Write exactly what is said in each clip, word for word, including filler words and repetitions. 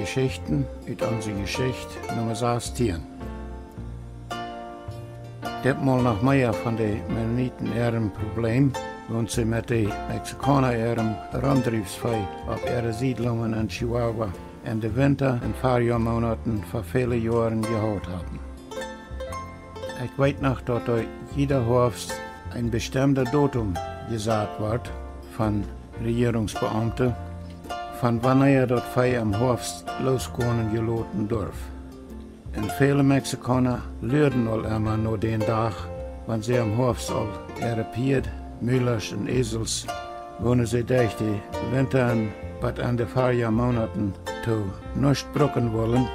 Jeschichten ut onse Jeschicht, Numma sastieen. Ditmol noch mea von de Mennoniten äarem Probleem, waut see met de Mexikauna äarem Romdriefsvee opp äare Siedlungen en Chihuahua en de Winta- un Farjoamoonaten ver väle Joaren jehaut haben. Ekj weet noch, daut doa jieda Hoafst een bestemda Datum jesat wort von Rejierungsbeaumte, von wanea daut Vee em Hoafst loosgonen jeloten durf. Un väle Mexikauna luaden aul emma no dän Dach, wan see em Hoafst aul äare Pieed, Mulasch un Esels, woone see derch de Winta un bat en de Farjoamoonaten too nuscht brucken wullen,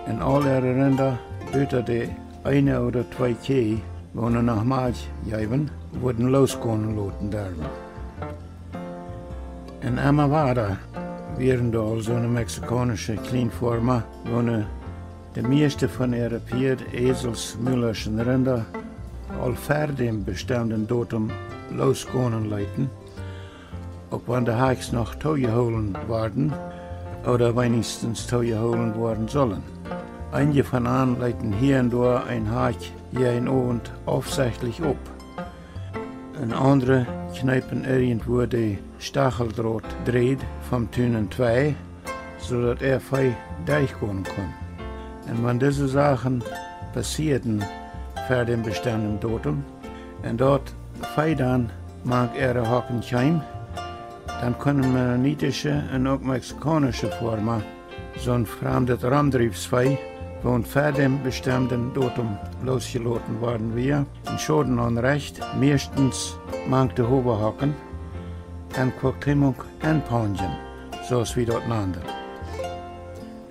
un aul äare Rinda, buta de eene ooda twee Kjeaj, woone noch Malkj jeewen, wudden loosgonen loten derwen. Un emma wada wieren doa aul soone mexikaunische Kjlienfoarma, woone de mieeschte von äare Pieed, Esels, Mulasch un Rinda aul ver däm bestemden Datum loosgonen leeten, uk wan de Hakjs noch toojehoolen worden, ooda weenichstens toojehoolen woaren sullen. Eenje von an leeten hia un doa een Hakj jäajen Owent aufsechtlich op. Un aundre kjneepen irjentwua de Stacheldrotdräd vom Tun entwei, soo daut äa Vee derchgonen kunn. Un wan dise Sachen passieeden ver däm bestemden Datum, un daut Vee dan mank äare Hocken kjeem, dan kunnen mennonitische un uk mexikaunische Foarma soon framdet Romdriefsvee, waut ver däm bestemden Datum loosjeloten worden wia, een Schoden aunrechten, mieeschtens mank de Howahocken, en Cuauhtémoc enpaunjen, soo aus wie daut nanden.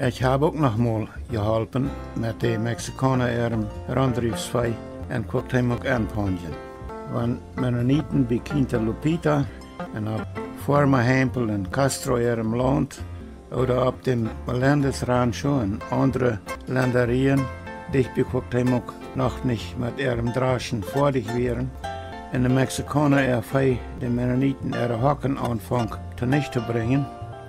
Ekj hab uk noch mol jeholpen met de Mexikauna äarem Romdriefsvee en Cuauhtémoc enpaunjen. Wan Mennoniten bie Quinta Lupita un opp Foarma Hempel un Castro äarem Launt ooda opp däm Meléndez Rancho un aundre Lenderieen dicht bie Cuauhtémoc noch nich met äarem Draschen foadich wieren un de Mexikauna äa Vee de Mennoniten äare Hocken aunfunk tonicht to brinjen,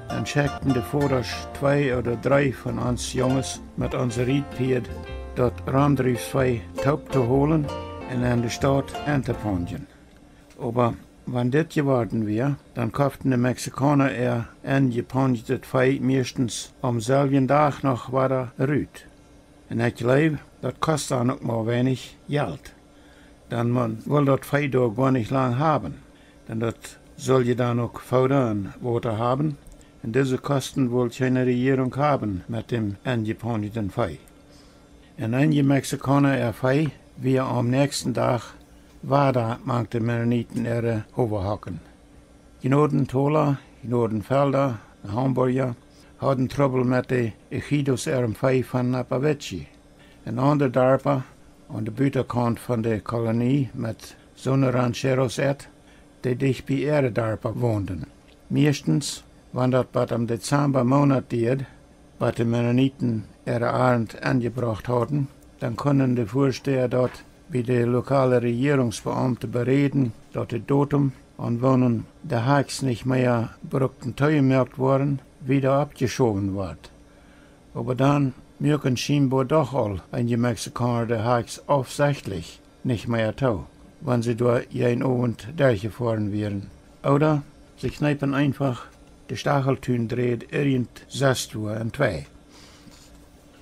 dan schekjten de Vodasch twee ooda dree von ons Junges met onse Rietpieed daut Romdriefsvee toop to holen un en de Staut entopaunjen. Oba wan dit jeworden wia, dan koften de Mexikauna äa enjepaunjtet Vee mieeschtens aum selwjen Dach noch wada rut. Un ekj jleew, daut kost an uk mau weinich Jelt. Dan maun wull daut Vee doa goanich lang haben. Dan daut sull je dan uk Fooda un Wota haben. Un dise Kosten wull kjeene Rejierunk haben met däm enjepaunjten Vee. Un eenje Mexikauna äa Vee wia aum näakjsten Dach wada mank de Mennoniten äare Howahocken. Jnodentola, Jnodenfelda un Hamburja hauden Trubbel met de Ejidos äarem Vee von Napavechi. Un aundre Darpa aun de Butakaunt von de Kolonie met soone Rancheros äat, dee dicht bie äare Darpa wonden. Mieeschtens, wan daut bat em Dezamba Moonat dieed, bat de Mennoniten äare Arnt enjebrocht hauden, dan kunnen de Väastäa daut bie de lokale Rejierungsbeaumte beräden, daut de Datum, aun woonen de Hakjs nich mea brukten toojemoakt woaren, wieda oppjeschowen wort. Oba dan muaken schienboa doch aul eenje Mexikauna de Hakjs aufsechtlich nich mea too, wan see doa jäajen Owent derchjefoaren wieren. Ooda see kjneepen eenfach de Stacheltundräd irjent sestwua entwei.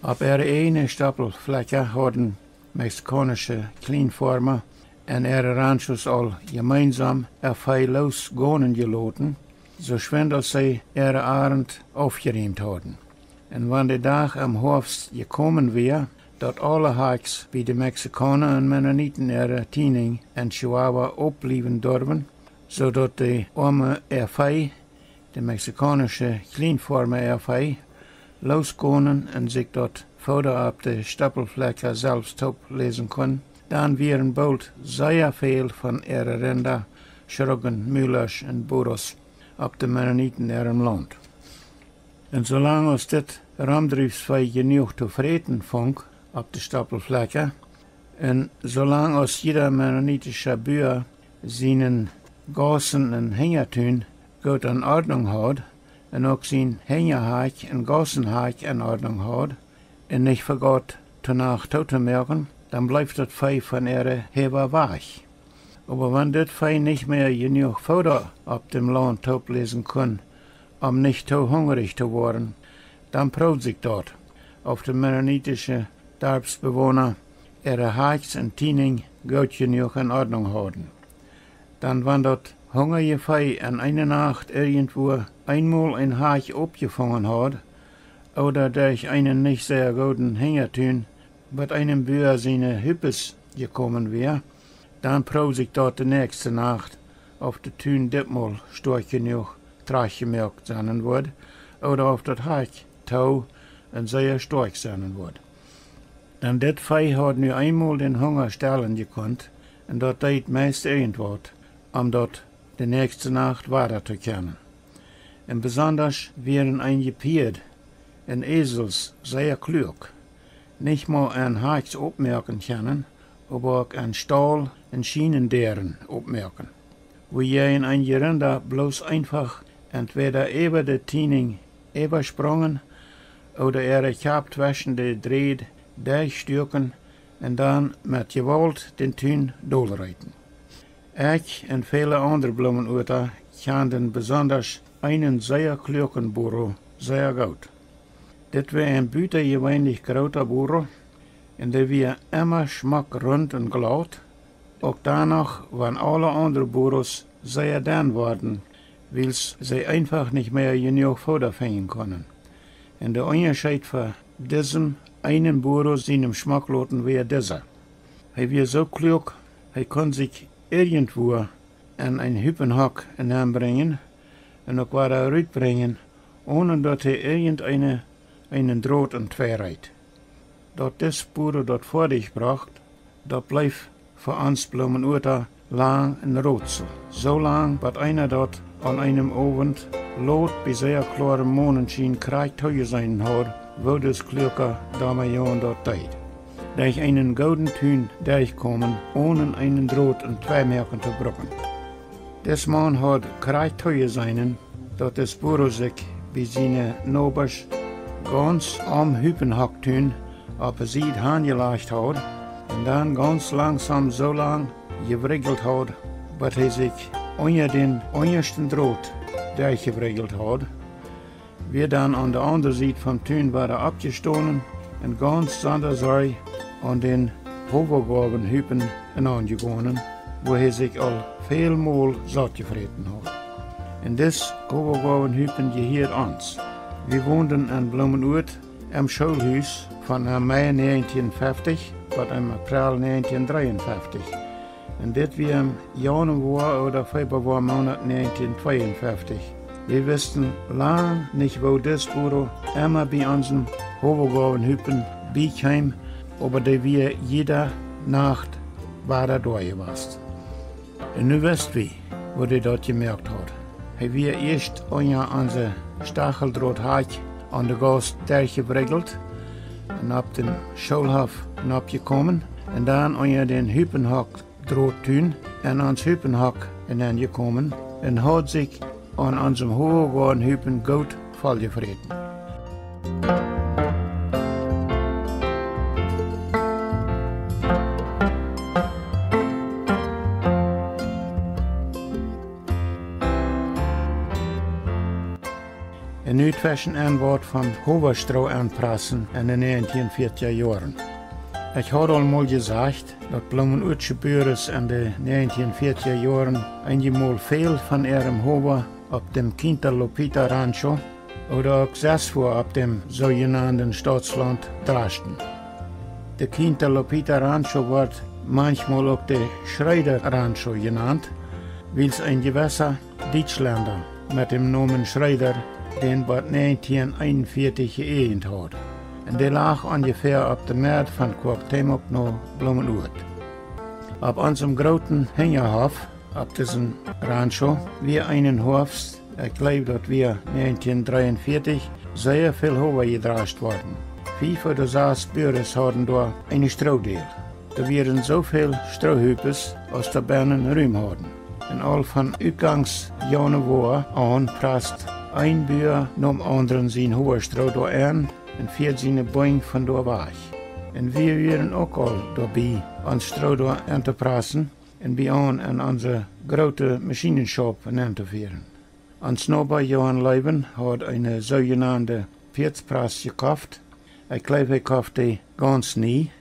Opp äare ieejne Stoppelflekja hauden mexikaunische Kjlienfoarma en äare Ranchos aul jemeensom äa Vee loosgonen jeloten, soo schwind aus see äare Arnt aufjerieemt hauden. Un wan de Dach em Hoafst jekomen wia, daut aule Hakjs bie de Mexikauna un Mennoniten äare Tieninj en Chihuahua opbliewen durwen, soo daut de oame äa Vee, de mexikaunische Kjlienfoarma äa Vee, loosgonen un sikj daut Fooda opp de Stoppelflekja selfst toopläsen kunn, dan wieren boolt sea väl von äare Rinda, Schruggen, Mulasch un Burros opp de Mennoniten äarem Launt. Un soo lang aus dit Romdriefsvee jenuach to fräten funk opp de Stoppelflekja, un soo lang aus jieda mennonitischa Bua sienen Gaussen un Hinjatun goot en Ordnunk haud, un uk sien Henjahakj un Gausenhakj en Ordnunk haud, un nich vejät, de Nacht too to moaken, dan bleef daut Vee von äare Häwa wajch. Oba wan dit Vee nich mea jenuach Fooda opp däm Launt toop läsen kunn, om nich too hungrich to woaren, dan proowd sikj daut, auf de mennonitische Darpsbewona äare Hakjs un Tieninj goot jenuach en Ordnunk hauden. Dan wan daut hungrije Vee en eene Nacht irjentwua eenmol een Hakj oppjefungen haud, ooda derch eenen nich sea gooden Henjatun bie eenem Bua siene Hupes jekomen wia, dan proowd sikj daut de näakjste Nacht, auf de Tun ditmol stoakj jenuach trajchtjemoakt sennen wudd, ooda auf daut Hakj too un sea stoakj sennen wudd. Dan dit Vee haud nu eenmol dän Hunga stellen jekunt, un daut deed meist irjentwaut, om daut de näakjste Nacht wada to kjennen. Un besondasch wieren eenje Pieed un Esels sea kluak, nich mau en Hakjs oppmoaken kjennen, oba uk en Staul un Schienendäaren oppmoaken, wuajäajen eenje Rinda bloos eenfach entwäda äwa de Tieninj äwasprungen ooda äare Kjap tweschen de Dräd derchstuaken un dan met Jewault dän Tun dolreeten. Ekj un väle aundre Bloomenuata kjanden besondasch eenen sea kluaken Buro sea goot. Dit wia een butajeweenlich groota Buro, un dee wia emma schmock runt un glaut, uk dan noch, wan aule aundre Buros sea denn worden, wiels see eenfach nich mea jenuach Fooda finjen kunnen. Un de Unjascheet fa disem eenen Buro sienem Schmockloten wia disa: Hee wia soo kluak, hee kunn sikj irjentwua en een Hupenhok nenbrinjen un uk wada rutbrinjen, onen daut hee irjenteena eenen Drot entwei reet. Daut dis Buro daut foadich brocht, daut bleef fa ons Bloomenuata lang een Rotsel. Soo lang, bat eena daut aun eenem Owent lot bie sea kloarem Monenschien krakjt toojeseenen haud, woo dis kluaka Damajon daut deed: derch eenen gooden Tun derchkomen, onen eenen Drot entwei moaken to bruken. Dis Maun haud krakjt toojeseenen, daut dis Buro sikj bie siene Nobasch gauns aum Hupenhoktun opp de Sied hanjelajcht haud un dan gauns langsom soo lang jewriggelt haud, bat hee sikj unja dän unjaschten Drot derchjewriggelt haud, wia dan aun de aundre Sied vom Tun wada oppjestonen un gauns sonda Sorj aun dän Howagoawenhupen enaunjegonen, wua hee sikj aul väl mol saut jefräten haud. Un dis Howagoawenhupen jehieed ons. Wie wonden en Bloomenuat em Schoolhus von em Mei näajentieen feftich bat em April näajentieen dreeunfeftich. Un dit wia em Jaunwoa ooda Februamoonat näajentieen tweeunfeftich. Wie wisten lang nich, woo dis Buro emma bie onsen Howagoawenhupen biekjeem, oba dee wia jieda Nacht wada doa jewast. Un nu wist wie, woo dee daut jemoakt haud. Hee wia ieescht unja onse Stacheldrothakj aun de Gauss derchjewriggelt un opp dän Schoolhoff noppjekomen un dan unja dän Hupenhok Drottun en ons Hupenhok nenjekomen un haud sikj aun onsem Howagoawenhupen goot volljefräten. Un nu tweschen een Wuat von Howastroo aunprassen en de näajentieen fieftja Joaren. Ekj haud aul mol jesajcht, daut Bloomenuatsche Buares en de näajentieen fieftja Joaren eenjemol väl von äarem Howa opp däm Quinta Lupita Rancho ooda uk sestwua opp däm soojenanden Stautslaunt draschten. De Quinta Lupita Rancho wort manchmol uk de Schreeder Rancho jenant, wiels een jewessa Dietschlenda met däm Nomen Schreeder dän bat näajentieen eenunfieftich jeäjent haud. Un dee lach onjefäa opp de Med von Cuauhtémoc no Bloomenuat. Opp onsem grooten Hinjahoff opp disen Rancho wia eenen Hoafst, ekj jleew daut wia näajentieen dreeunfieftich, sea väl Howa jedrascht worden. Fief ooda sas Buares hauden doa eene Stroodeel. Doa wieren soo väl Stroohupes aus doa bennen Rum hauden. Un aul von utgangs Jaunwoa aun prast Een Bua nom aundren sien Hoastroo doa enn un fieed siene Bunj von doa wajch. Un wie wieren uk aul doabie, ons Stroo doa enn to prassen un bie aun enn onse groote Maschienenschaup nenn to fieren. Ons Noba Johan Loewen haud eene soojenaunde Pieedsprass jekoft. Ekj jleew, hee koft dee gaunz nie.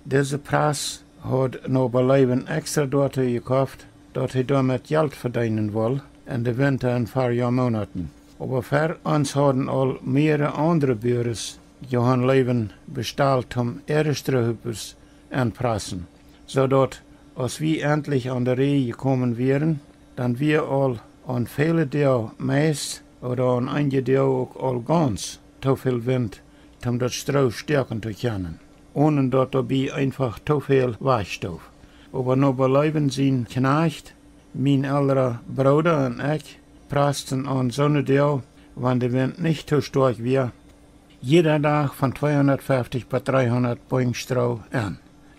Dise Prass haud Noba Loewen extra doatoo jekoft, daut hee doamet Jelt vedeenen wull enn de Winta- un Farjoamoonaten. Oba ver ons hauden aul mearere aundre Buaren Johan Loewen bestalt, om äare Stroohupes enn to prassen, soo daut, aus wie entlich aun de Rieej jekomen wieren, dan wia aul aun väle Doag meist ooda aun eenje Doag uk aul gaunz too väl Wint, om daut Stroo stoaken to kjennen, onen daut doabie eenfach too väl wajchstoof. Oba Noba Loewen sien Kjnajcht, mien elra Brooda un ekj prasten aun soone Doag, wan de Wint nich too stoakj wia, jieda Dach von tweehundatfeftich bat dreehundat Bunj Stroo enn.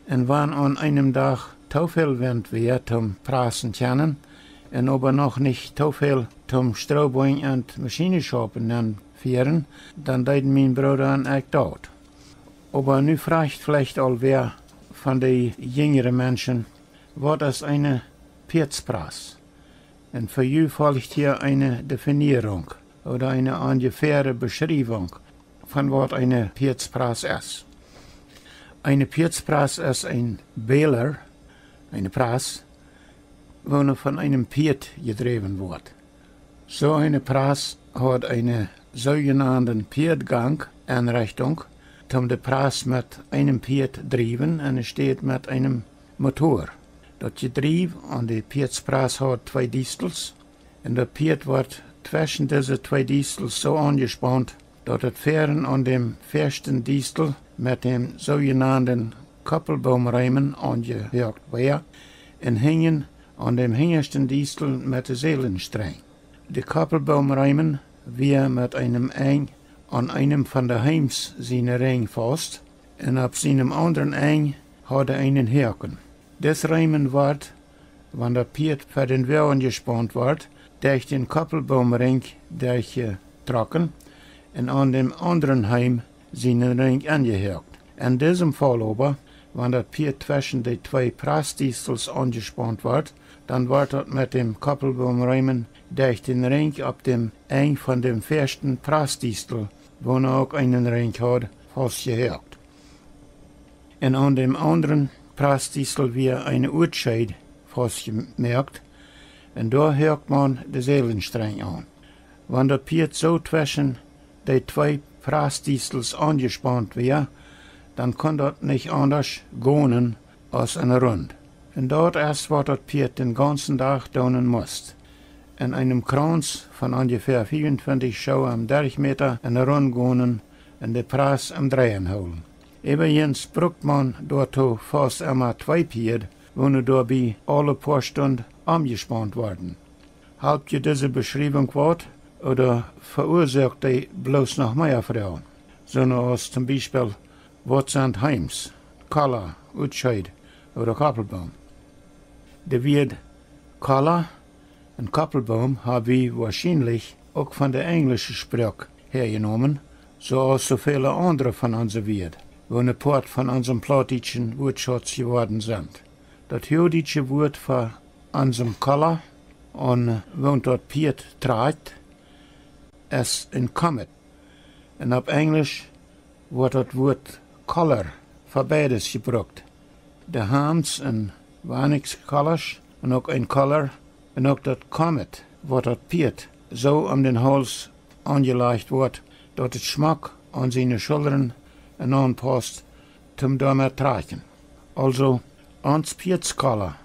Un wan aun eenem Dach too väl Wint wia, om prassen kjennen, un oba noch nich too väl, om Stroobunj enn de Maschienenschaupen nenn fieren, dan deeden mien Brooda un ekj daut. Oba nu froagt veleicht aul wäa von de jinjre Menschen: "Waut es eene Pieedsprass?" Un fa junt folcht hia eene Definierunk ooda eene onjefäare Beschriewunk von waut eene Pieedsprass es. Eene Pieedsprass es een Baler, eene Prass, woo von eenem Pieet jedräwen woat. Soo eene Prass haud eene soojenaunde Pieedgank-Enrechtunk, om de Prass met eenem Pieet driewen enne Städ met eenem Motor. Daut Jedriew aun de Pieedsprass haud twee Diestels, un daut Pieet wort tweschen dise twee Diestels soo aunjespaunt, daut daut väaren aun däm väaschten Diestel met däm soojenaunde Koppelboomreemen aunjehoakt wia un hinjen aun däm hinjaschten Diestel met de Sälenstrenj. De Koppelboomreemen wia met eenem Enj aun eenem von de Heems siene Rinj faust un opp sienem aundren Enj haud hee eenen Hoaken. Dis Reemen wort, wan daut Pieet ver dän Woagen jespaunt wort, derch dän Koppelboomrinkj derchjetrocken un aun däm aundren Heem sienen Rinkj aunjehoakt. Enn disem Faul oba, wan daut Pieet tweschen de twee Prassdiestels aunjespaunt wort, dan wort daut met däm Koppelboomreemen derch dän Rinkj opp däm Enj von däm väaschten Prassdiestel, wua hee uk eenen Rinkj haud, faustjehoakt. Un aun däm aundren Prassdiestel wia eene Utscheed faustjemoakt, un doa hoakt maun de Sälenstrenj aun. Wan daut Pieet soo tweschen de twee Prassdiestels aunjespaunt wia, dan kunn daut nich aundasch gonen aus enne Rund. Un daut es waut daut Pieet dän gaunzen Dach doonen must: enn eenem Krauns von onjefäa fiefuntwintich Schoo em Derchmäta enne Rund gonen un de Prass em Dreien hoolen. Äwajens brukt maun doatoo faust emma twee Pieed, wua doabie aule poa Stund omjespaunt worden. Halpt junt dise Beschriewunk waut, ooda veuasoakt dee bloos noch mea Froagen? Soo aus toom Biespel: Waut sent Heems, Kolla, Utscheed ooda Koppelboom? De Wieed Kolla un Koppelboom hab wie woarschienlich uk von de enjlische Sproak häajenomen, soo aus soo väle aundre von onse Wieed, wua een Poat von onsem plautdietschen Wuatschauts jeworden sent. Daut huachdietsche Wuat fa onsem Kolla, un woo daut Pieet trakjt, es een Comet. Un opp Enjlisch woat daut Wuat collar fa beides jebrukt. De Hamms un Waniks Kollasch un uk een Collar, un uk daut Comet, waut daut Pieet soo om dän Hauls aunjelajcht woat, daut et schmock aun siene Schullren aunpaust, toom doamet trakjen. Aulsoo, ons Pieedskollar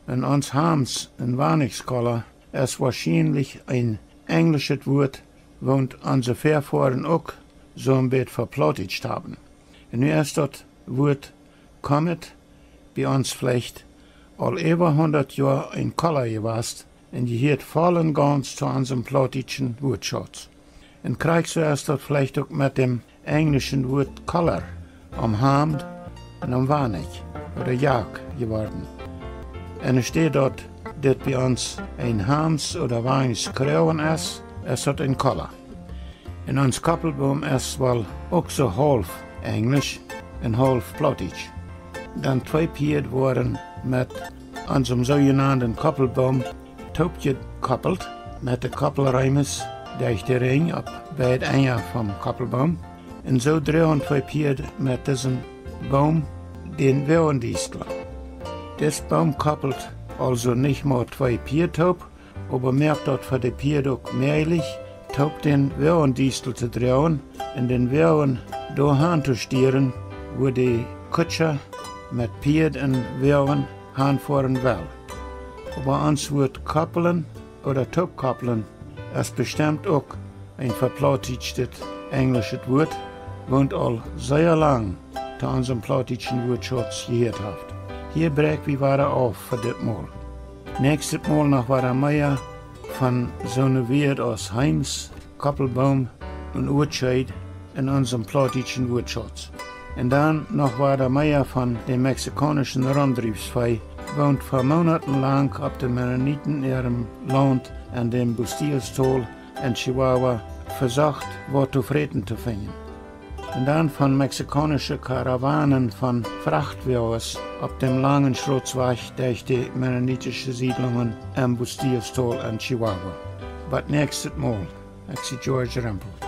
un ons Hamms un Waniks Kollar es woarschienlich een enjlischet Wuat, waut onse Väafoaren uk soo een bät veplautdietscht haben. Un nu es daut Wuat Comet bie ons veleicht aul äwa hundat Joa een Kollar jewast un jehieet voll un gaunz to onsem plautdietschen Wuatschauts. Un krakjt soo es daut veleicht uk met däm enjlischen Wuat collar om Hamd un om Wanik ooda Jack jeworden. Enne Städ daut dit bie ons een Hamms ooda Waniks Kroagen es, es daut een Koppel. Un ons Koppelboom es woll uk soo haulf Enjlisch un haulf Plautdietsch. Dan twee Pieed woaren met onsem soojenanden Koppelboom toopjekoppelt, met de Koppelreemes derch de Rinj opp beid Enja vom Koppelboom. Un soo droagen twee Pieed met disen Boom dän Woagendiestel. Dis Boom koppelt aulsoo nich mau twee Pieed toop, oba moakt daut fa de Pieed uk mäajlich, toop dän Woagendiestel to droagen un dän Woagen doahan to stieren, wua de Kutscha met Pieed un Woagen hanfoaren well. Oba ons Wuat kopplen ooda toopkopplen es bestemt uk een veplautdietschtet enjlischet Wuat, waut aul sea lang to onsem plautdietschen Wuatschauz jehieet haft. Hia bräakj wie wada auf fa dit Mol. Näakjstet Mol noch wada mea von soone Wieed aus Heems, Koppelboom un Uatscheed en onsem plautdietschen Wuatschauz. Un dan noch wada mea von de mexikaunischen Romdriefsvee, waut fa Moonaten lang opp de Mennoniten äarem Launt en däm Bustillos-Tol en Chihuahua vesocht, waut to fräten to finjen. Un dan von mexikaunische Karawanen von Frachtwoages opp däm langen Schrotswajch derch de mennonitische Siedlungen em Bustillos-Tol en Chihuahua. Bat näakjstet Mol, ekj sie George Rempel.